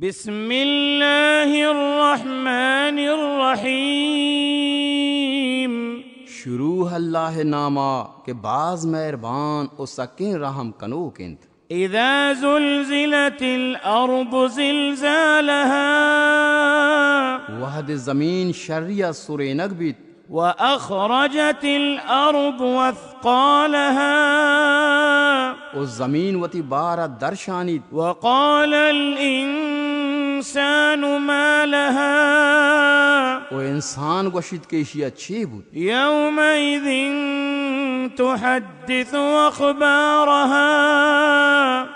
بسم اللہ الرحمن الرحیم۔ شروع اللہ ءِ نام ءَ کہ باز مہربان ءُ سکیں رحم کنوک اِنت۔ اذا زلزلت الارض زلزالها۔ وہدے زمین شری ءَ سرینگ بیت۔ واخرجت الارض اثقالها۔ ءُ زمین وتی بار ءَ درشانیت۔ وقال الانسان ما لها۔ ءُ انسان گوشیت کہ ایشی ءَ چے بوت؟ يومئذ تحدث أخبارها۔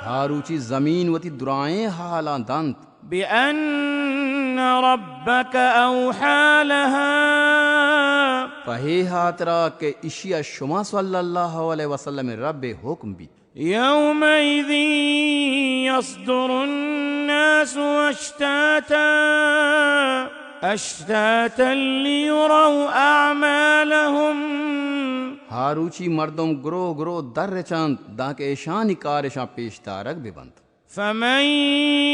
ہا روچی زمین وتی درائیں حالاں دنت۔ بأن ربك أوحى لها۔ پہ اے ہاترا کہ ایشی ءَ شما صلی اللہ علیہ وسلم ءِ رب ءِ حکم بیت۔ يومئذ يصدر الناس أشتاتا، أشتاتا ليروا أعمالهم۔ ہا روچی مردم گروہ گروہ دررچنت دانکہ ایشانی کار ایشاں پیش دارگ بہ بنت۔ فمن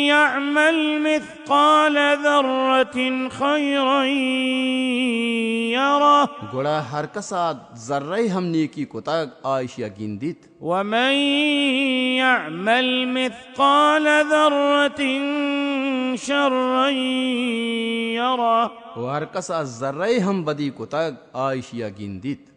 يعمل مثقال ذرة خيرا يره۔ گڑا ہر کس ءَ ذرہ ہم نیکی کتگ، آ ایشی ءَ گندیت۔ ومن يعمل مثقال ذرة شرا يره۔ ءُ ہر کس ءَ ذرہ ہم بدی کتگ، آ ایشی ءَ گندیت۔